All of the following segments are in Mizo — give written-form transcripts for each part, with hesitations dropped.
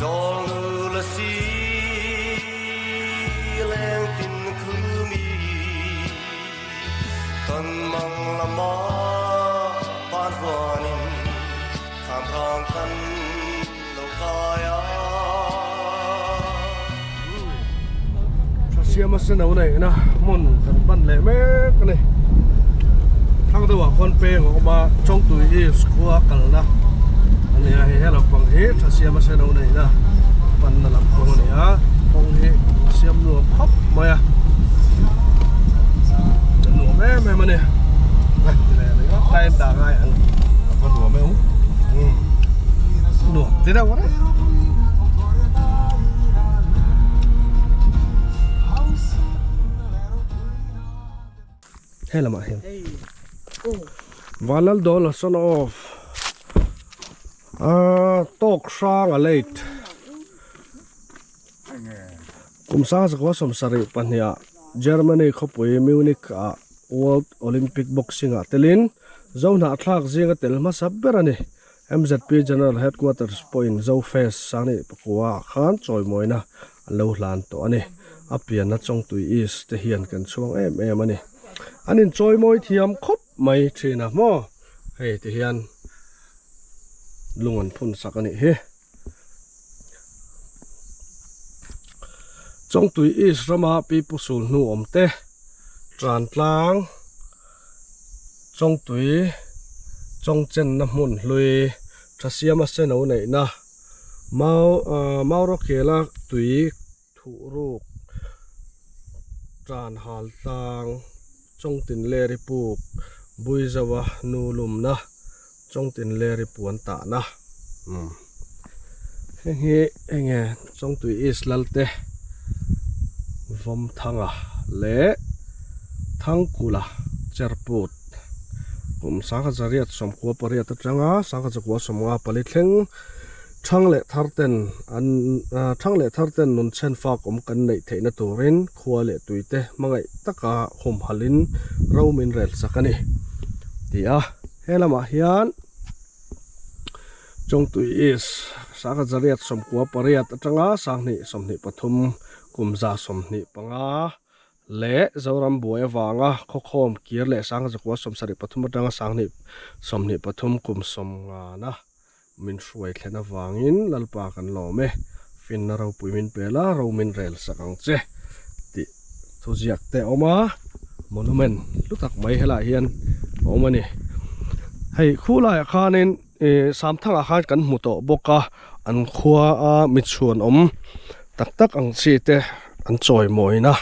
Zawlnu lasi lengtin khumi Tonmang lama panhuanin Khamrang kan lo kai a. Tha siam a sen lo neihna hmun kan pan leh mek a ni. Thlang deuhah khawn peng a awm a, Chawngtui East khua kalna a ni a, hei he lampang hi tha siam a sen lo neihna panna lampang a ni a, kawng hi siam nuam khawp mai a, a nuam em em a ni. Time dah ngai ang a va nuam em nuam ti deuh reng. Hei lamah hian Vanlal dawl a son of ah tawk hrang a late kum sang zakua sawmsarih pahnih ah Germany khawpui Munich ah World Olympic Boxing ah telin Zohnahthlak zinga tel hmasa ber a ni. MZP General Headquarters pawhin Zofest Sangni pakua ah khan chawimawina an lo hlan tawh a ni. A pianna Chawngtui East te hian kan chhuang em em a ni. An inchawimawi thiam khawp mai thin a maw? Hei ti hian lung an phun sak a nih hi. Chawngtui East rama Pi Pu Sul hnu awm te, Trantlang, Chawngtui chawngchenna hmun hlui tha siama seno neihna mau ah Maurawkela tui thuh ruk tan hal tlang Chawngtin leri puk Buizawa nu lumna Chawngtin leri puan tahna umm heng hi enge Chawngtui East Lalte Vawmthanga leh Thangkula Cherput kum sangkhat zariat sawmkua pariat atanga sangkhat zakua sawmnga pali thleng thang leh thar ten an thang leh thar ten nun chhen fak awm kan neih theihna turin khua leh tuite hmangaih taka humhalhin ro min rel sak a ni ti a. He lamah hian Chawngtui East sangkhat zariat sawmkua pariat atanga sanghnih 23 kum 125 leh Zoram buai avanga khawkhawm kir leh sangkhat zakua 73 atanga sanghnih 23 kum sawmngana min hruai thlen avangin Lalpa kan lawm e, finna ropui min pel a, ro min rel sak ang che tih thuziak te a awm a, monument hlu tak mai helaiah hian a awm a ni. Hei khulaiah khanin ih Samthangah khan kan hmu tawh bawk a, an khua a michhuan awm tak tak ang chi te an chawimawina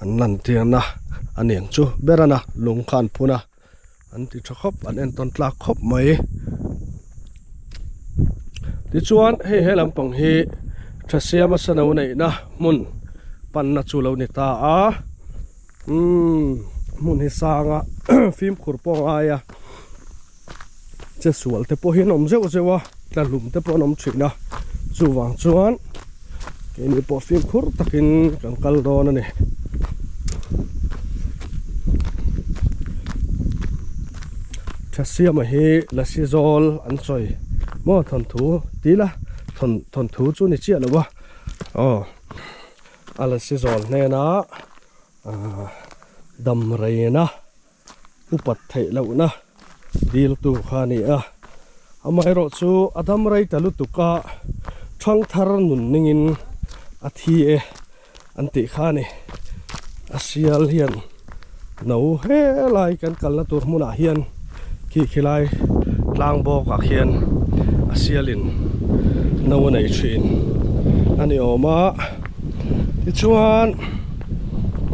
an lantirna a ni ang chu ber a na lung kha an phun a. An ti tha khawp an entawn tlak khawp mai tichuan hei he lampang hi tha siama sano neihna hmun panna chu lo ni ta a umm hmun hi sanga fimkhur pawh a ngai a che sual te pawh hi an awm zeuh zeuh a tla hlum te pawh an awm thin a chuvang chuan keini pawh fimkhur takin kan kal dawn a ni. Thasiama hi lasi zawl an sawi maw thawnthu ti ila thawn thawnthu chu ni chiah lo a aw a lasi zawl hnena ah dam reina. Upat theih lohna diltu kha a ni a, amaherawh chu a dam rei ta lutuk a, thangthar nun ningin a thi e an tih kha a ni. A sial hian no helai kan kalna tur hmunah hian khi khilai tlang bawkah khian a sialin no a nei thin a ni awm a, tichuan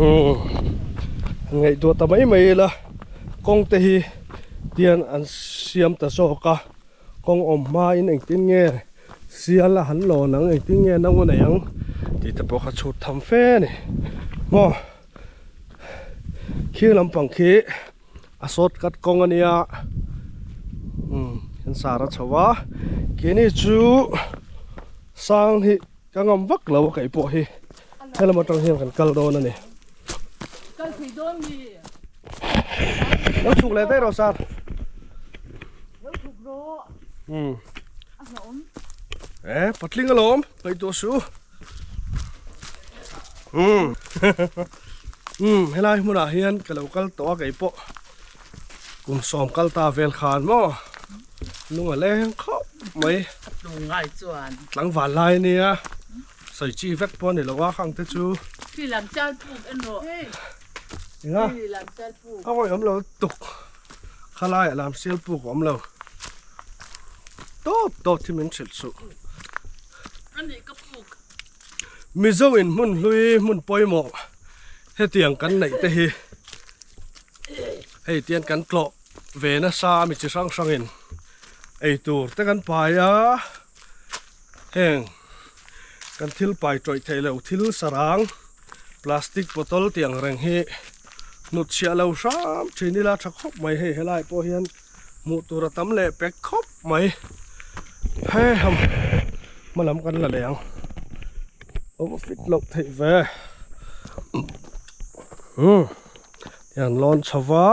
umm. Ngaihtuah ta mai mai ila kawng te hi tian an siam ta zawk a, kawng awm hmain engtin nge sial a han lawn ang engtin nge no a nei ang tih te pawh kha chhut tham fe a ni maw. Khi lampang khi a shortcut kawng a nia umm an sar a chho a keini chu sang hi ka ngam vak lo a kaih pawh hi. Helam atang hian kan kal dawn a ni. Kal thei dawn mi. Lo chhuk leh daih rawh sir. Lo chhuk rawh. Um. A hlawm. E patling alawm ngaihtuah suh umm umm helai hmunah hian ka lo kal tawh a kei pawh kum sawm kal ta vel khan maw lung a leng khawp mai tlangval lai ania sawi chi vek pawh a ni lo a khang te chu enga a awih awm lo tuk khalaiah lam sial puk a awm lo. Tawp tawp hi min hrilh suh. Mizo in hmun hlui hmun pawimawh hetiang kan neih te hi hei tian kan tlawh ve nasa a mi chi hrang hrang in ei tur te kan pai a heng kan thil pai tawih theih loh thil sarang plastic bottle tiang reng hi hnut chhiah lo hram thin ila tha khawp mai hei helai pawh hian. Hmuh tur a tam leh pek khawp mai. He ham hma lam kan la leh ang. Awm fit loh theih ve. Umm tiang lawn chho va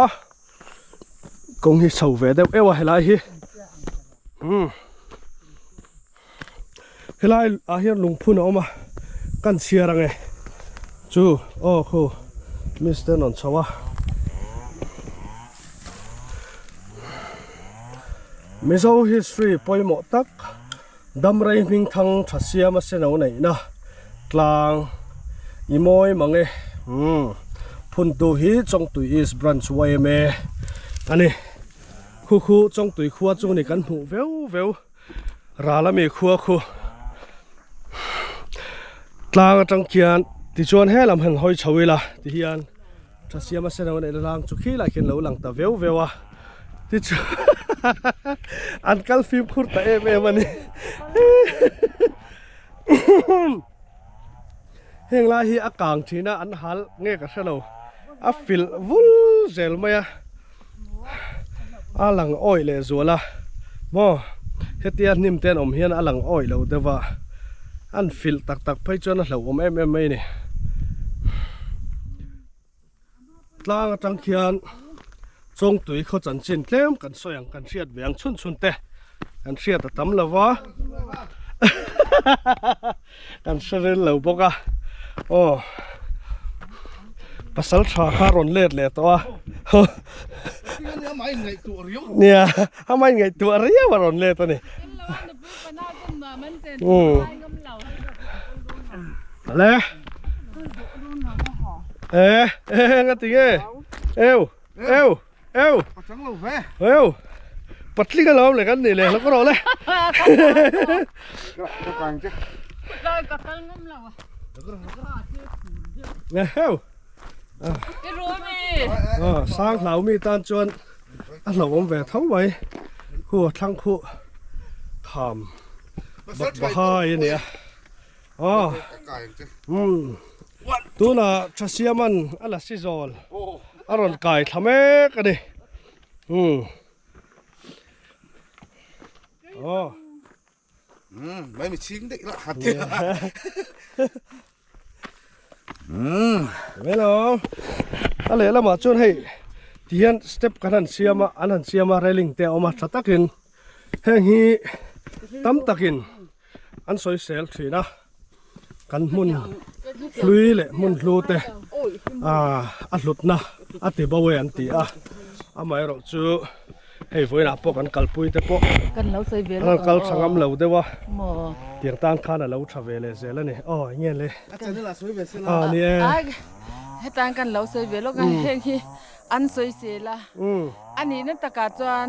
kawng hi chho ve deuh euh a helai hi. Umm helai ah hian lungphun a awm a kan chhiar ang e chu aw khu miss te an rawn chho a Mizo history pawimawh tak Damrei hming thang tha siam a seno neihna tlang i mawi mang e umm phuntu hi Chawngtui East Branch yma a ni khu khu Chawngtui khua chu ni kan hmuh veu veu. Ral ami khua khu tlang atang khian tichuan helam han hawi chho ila tihian tha siam a sen a neih na lang chu khi lai khian lo lang ta veu veu a tichuan an kal fimkhur ta em em a ni heng lai hi a kang thin a an hal nge ka hrelo a filh vul zel mai a a lang awih leh zual a maw hetia hnim te an awm hian a lang awih lo deuh a an filh tak tak phei chuan a hlauhawm em em mai a ni tlang atang khian Chawngtui khaw chanchin tlem kan sawi ang kan hriat ve ang chhun chhun te kan hriat a tam lo va kan hre rel lo bawk a aw pasal tha kha rawn let leh tawh a nia amah in ngaihtuah riau a rawn let a ni le e e nga ti nge eu eu eu eu patling a lo le kan ni le lo ka rawh le eu sang hlau mi tan chuan a hlauhawm ve tho mai khu thlang khu kham bak bahai a ni a aw umm tunah tha siaman a la si zawl a rawn kai thla mek a ni umm aw. Umm mai mi chhing daih lah hat te. Umm. Hello. A leh lamah chuan hei ti hian step kan han siam a an han siam a railing te a awm a tha takin heng hi tam takin an sawi sel thin a kan hmun hlui leh hmun hlu te ah a hlutna a ti bo e an ti a amaherawh chu Hei vawiinah pawh kan kalpui te pawh Kan lo sawi ve an lawk kal ang tha aw. ngam lo deuh a Maw. tiang tan khan a lo tha ve leh zel a ni aw eng nge le A channel ah sawi ve sela. Ah ni e. Ai hetan kan lo sawi ve lawk a heng hi an sawi sel a a nihna takah chuan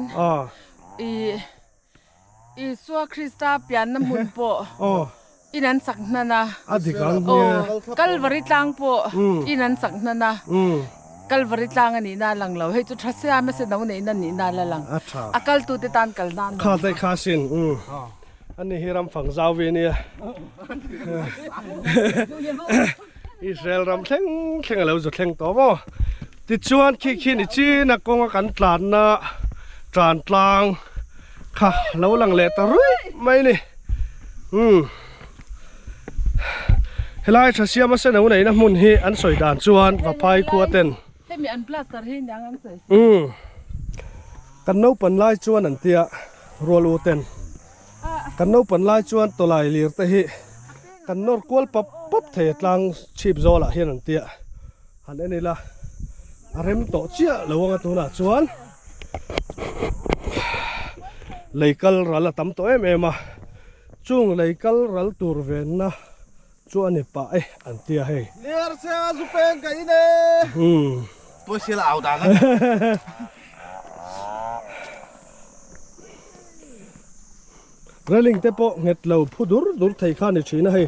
i Isua Krista pianna hmun pawh in an sak hnan a. A dik ang nia. Aw, Kalvari tlang pawh in an sak hnan a. Kalvari tlang a nihna a lang lo. Hei chu tha sia mese no neihna nihna a la lang. A tha. A kaltute tan kal nan. Kha daih kha sin. Ani hi ram fang zau ve nia. Israel ram thleng thleng a lo zu thleng tawh maw. Tichuan khi khi ni chin a kawnga kan tlanna tan tlang kha lo lang leh ta ruih mai a ni. Umm helai tha siam a seno neihna hmun hi an sawi dan chuan Vaphai khua ten Hemi an plaster hi niang an sawi si. Umm kan naupan lai chuan an tia rual u ten. Kan naupan lai chuan tawlai lir te hi kan nawr kual pap pap thei a tlang chhip zawlah hian an tia. Han en ila a rem tawh chiah lo anga tunah chuan lei kal ral a tam tawh em em a, chung lei kal ral tur venna chu a ni pah e an tia hei. Ler se a zu peng ka in e. Pawisa la au dan a. Railing te pawh nghet lo phu dur dur thei kha a ni thin a hei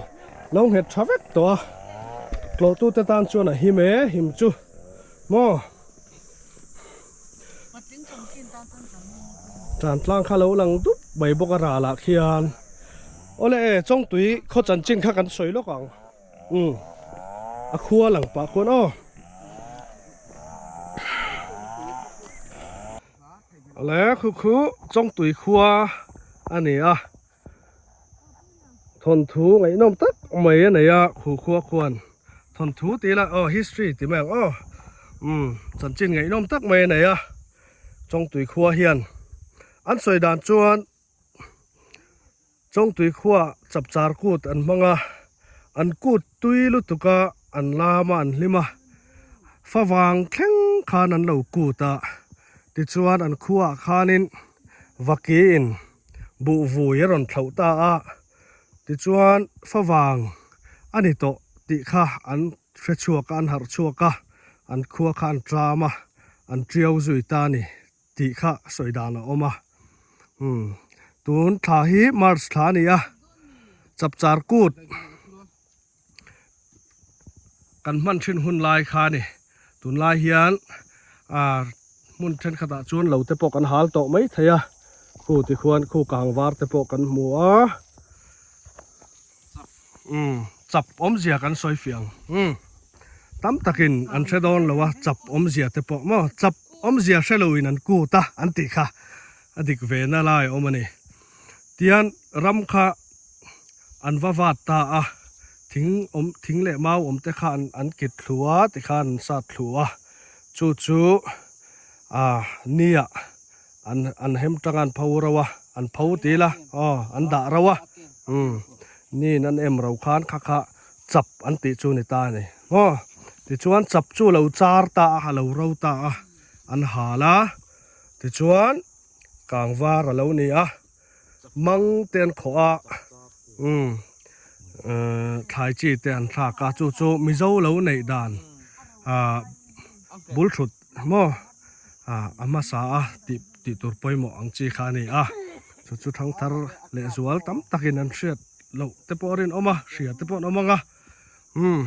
lo nghet tha vek tawh a tlawhtu te tan chuan a him e him chu maw tan tlang kha lo lang dup mai bawk a ral ah khian awle e chawngtui khaw chanchin kha kan sawi lawk ang umm a khua lang pah khuan aw. Le khu khu Chawngtui khua a ni a, thawnthu ngaihnawm tak mai a nei a khu khua khuan thawnthu tih ila aw history tih mai ang aw umm chanchin ngaihnawm tak mai a nei a Chawngtui khua hian an sawi dan chuan Chawngtui khua chapchar kut an hmang a, an kut tui lutuk a an lam a an hlim a, favang thleng khan an lo kut a, tichuan an khuaah khanin vakiin buhvui a rawn thlauh ta a, tichuan favang a ni tawh tih kha an hre chhuak a, an harh chhuak a, an khua kha an tram a, an tiau zui ta a ni. tih kha sawi dan a awm a umm tun thla hi march thla a ni a chapchar kut kan hman thin hun lai kha a ni tunlai hian ah hmun thenkhatah chuan lo te pawh kan hal tawh mai thei a khu tikhuan khu kang var te pawh kan hmu a umm chap awmzia kan sawi fiah ang umm tam takin an hre dawn lo a chap awmzia te pawh maw chap awmzia hre loin an kut a an tih kha a dik ve na lai a awm a ni tian ram kha an va vat ta a thing awm thing leh mau awm te kha an an kit thlu a tikhan an sat thlu a chu chu ah nia an an hem tang a an pho reuh a an pho ti ila aw an dah reuh a umm niin an em ro khan kha kha chap an tih chu ni ta a ni maw tichuan chap chu a lo char ta a a lo ro ta a an hal a tichuan kang var a lo ni a mang te an khawh a umm thlai chi te an thlak a chu chu mizo lo neih dan ah bul thut maw ah a hmasa a tih tih tur pawimawh ang chi kha a ni a chu chu thangthar leh zual tam takin an hriat loh te pawh a rinawm a hria te pawh an awm ang a umm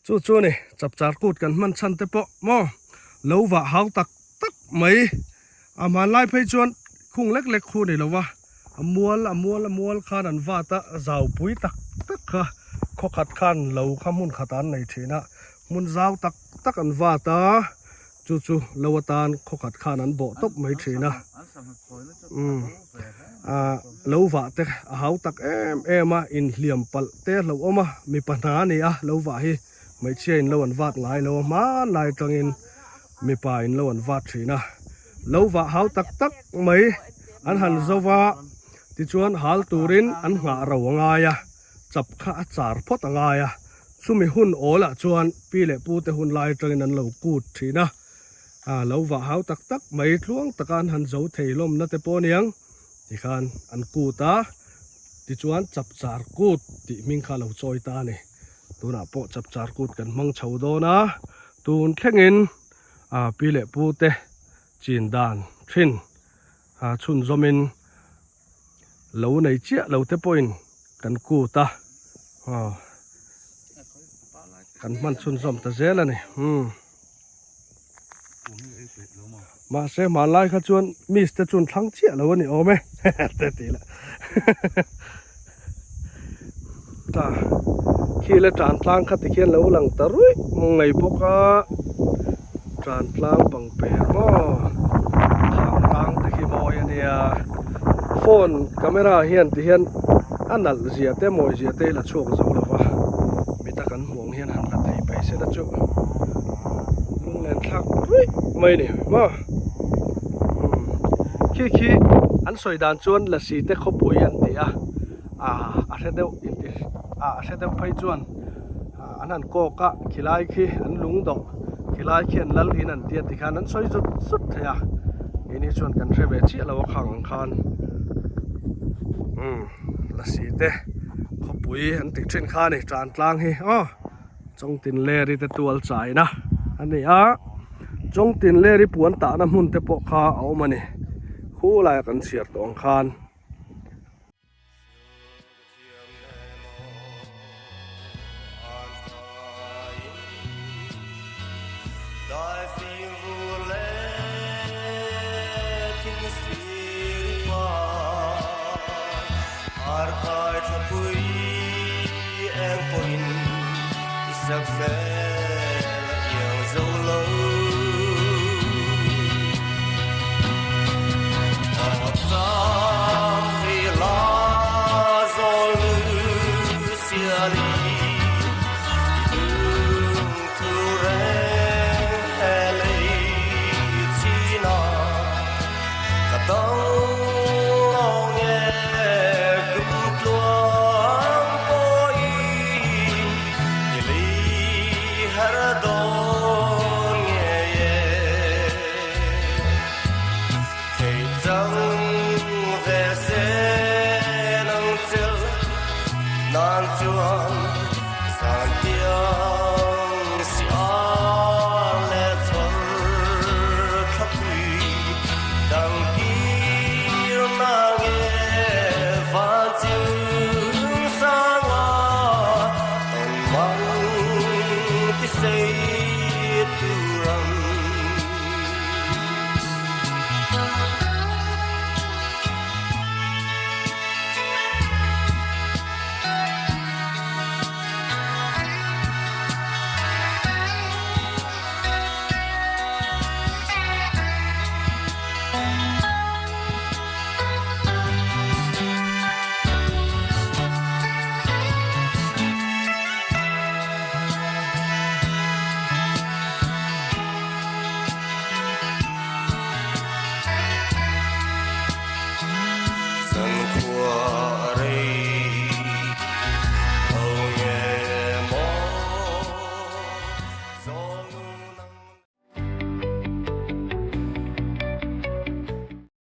chu chu a ni chapchar kut kan hman chhan te pawh maw lo vah hau tak tak mai a hmanlai phei chuan khung lek lek khu a ni lo va a mual a mual a mual khan an vat a zau pui tak tak kha khaw khat khan lo kha hmun khat ah an nei thin a hmun zau tak tak an vat a chu chu lo atan khaw khat khan an bawh tawp mai thin a umm ah lo vah te a hau tak em em a inhliam palh te a hlauhawm a mipa hna a ni a lo vah hi hmeichhia in lo an vat ngai lo a hmanlai atangin mipa in lo an vat thin a lo vah hau tak tak mai an han zo va tichuan hal turin an nghah ro a ngai a chap kha a char phawt a ngai a chumi hun awl ah chuan pi leh pu te hun lai atangin an lo kut thin a ah lo vah hau tak tak mai tluang taka an han zo thei hlawmna te pawh aniang tikhan an kut a tichuan chap char kut tih hming kha a lo chawi ta a ni tunah pawh chap char kut kan hmang chho dawn a tun thlengin ah pi leh pu te chin dan thin ah chhunzawmin lo nei chiah lo te pawhin kan kut a aw kan hman chhunzawm ta zel a ni umm mahse hmanlai kha chuan miss te chuan thlang chiah lo a ni awm e te tih lah ta khi la tan tlang kha tikhian lo lang ta ruih mai bawk a tan tlang pang per maw thang tlang te khi mawi a nia phone camera hian ti hian a nalh zia te mawi zia te hi la chhuak zo lo va mita kan hmuh ang hian han la thei phei se la chu lunglen thlak ruih mai a ni maw. Khi khi an sawi dan chuan lasi te khawpui an ti a, ah a hre deuh inti ah a hre deuh phei chuan an han kawk a, khilai khi an lung dawh, khilai khi an lal in an tia tikhan an sawi zut zut thei a, keini chuan kan hre ve chiah lo a khang ang khan umm lasi te khawpui an tih thin kha a ni tan tlang hi aw. Chawngtinleri te tual chaina a ni a, Chawngtinleri puan tahna hmun te pawh kha a awm a ni, khu laia kan chhiar tawh ang khan.